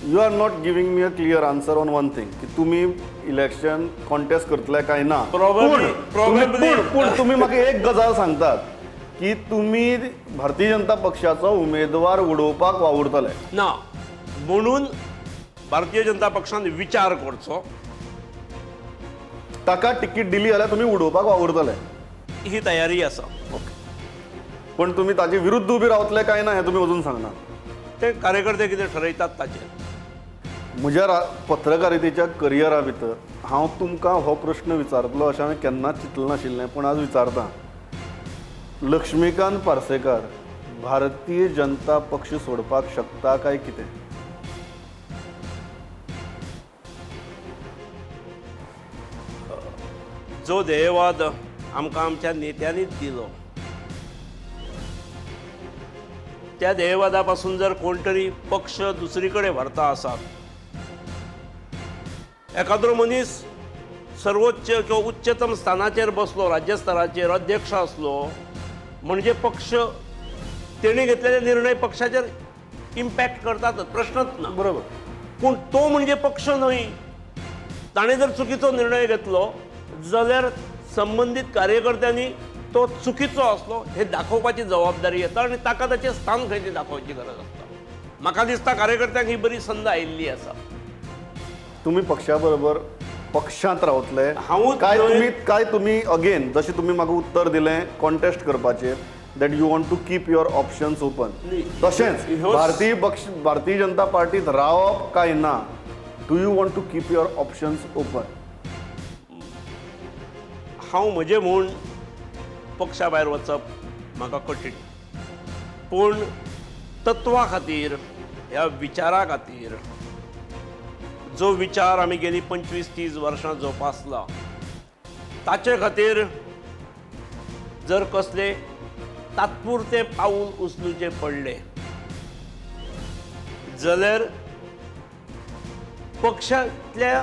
You are not giving me a clear answer on one thing की तुमी election contest करतले काय ना. पूण तुमी म्हाका एक गजाल सांगतात की तुमी भारतीय जनता पक्षाचो उमेदवार उडोवपाक वावुरतले ना, म्हणून भारतीय जनता पक्षान विचार करचो, ताका तिकीट दिली जाल्यार तुमी उडोवपाक वावुरतले ही तयारी आसा. पण तुमी ताजे विरुद्ध उबी रावतले काय ना हें तुमी अजून सांगना. ते कार्यकर्ते कितें ठरयतात ताचेर. म्हज्या पत्रकारितेच्या करियरा भितर हांव तुमकां हो प्रश्न विचारतलो अशें हांवें केन्नाच चिंतलें नाशिल्लें, पूण आज विचारता. लक्ष्मीकांत पार्सेकार भारतीय जनता पक्ष सोडपाक शकता काय कितें? जो ध्येयवाद आमकां आमच्या नेत्यांनीच दिलो त्या ध्येयवादा पासून जर कोण तरी पक्ष दुसरी कडेन व्हरता आसात, एखाद्रो मनीस सर्वोच्च किंवा उच्चतम स्थानाचेर बसलो, राज्य स्तराचेर अध्यक्ष आसलो म्हणजे पक्ष तेणी घेतलेले निर्णय पक्षाचेर इम्पॅक्ट करतात, प्रश्नच ना. बरोबर. पूण तो म्हणजे पक्ष न्हय. ताणें जर चुकीचो निर्णय घेतलो जाल्यार संबंदीत कार्यकर्त्यांनी तो चुकीचो आसलो हे दाखोवपाची जबाबदारी येता आनी ताका ताचें स्थान खंय तें दाखोवची गरज आसता. म्हाका दिसता कार्यकर्त्यांक ही बरी संद आयिल्ली आसा. तुमी पक्षा बरोबर पक्षांत रावतले हांवूच काय तुमी काय तुमी अगेन जशें तुमी म्हाका उत्तर दिलें कॉन्टेस्ट करपाचेर that you want to keep your options open, तशेंच भारतीय पक्ष भारतीय जनता पार्टीत रावप काय ना, do you want to keep your options open? हांव म्हजें म्हूण पक्षा भायर वचप म्हाका कठीण, पूण तत्वा खातीर ह्या विचारा खातीर जो विचार आमी गेली 25-30 वर्सां जोपासला ताचे खातीर जर कसले तात्पुरते पावल उचलुचें पडलें जाल्यार पक्षांतल्या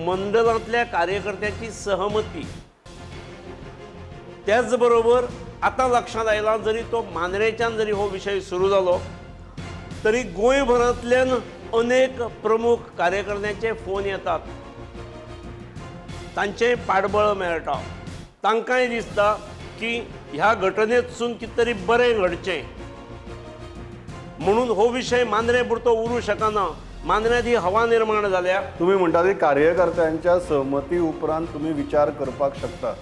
मंडळांतल्या कार्यकर्त्यांची सहमती, त्याच बरोबर आतां लक्षांत आयलां जरी तो मांद्रेच्यान जरी हो विशय सुरू जालो तरी गोंयभरांतल्यान अनेक प्रमुख कार्यकर्त्यांचे फोन येतात, तांचें पाठबळ मेळटा, तांकांय दिसता की ह्या घटनेंतसून कितें तरी बरें घडचें म्हणून हो विशय मांद्रे पुरतो उरूं शकना. मांद्र्यांत ही हवा निर्माण जाल्या. तुमी म्हणटा की कार्यकर्त्यांच्या सहमती उपरांत तुमी विचार करपाक शकता.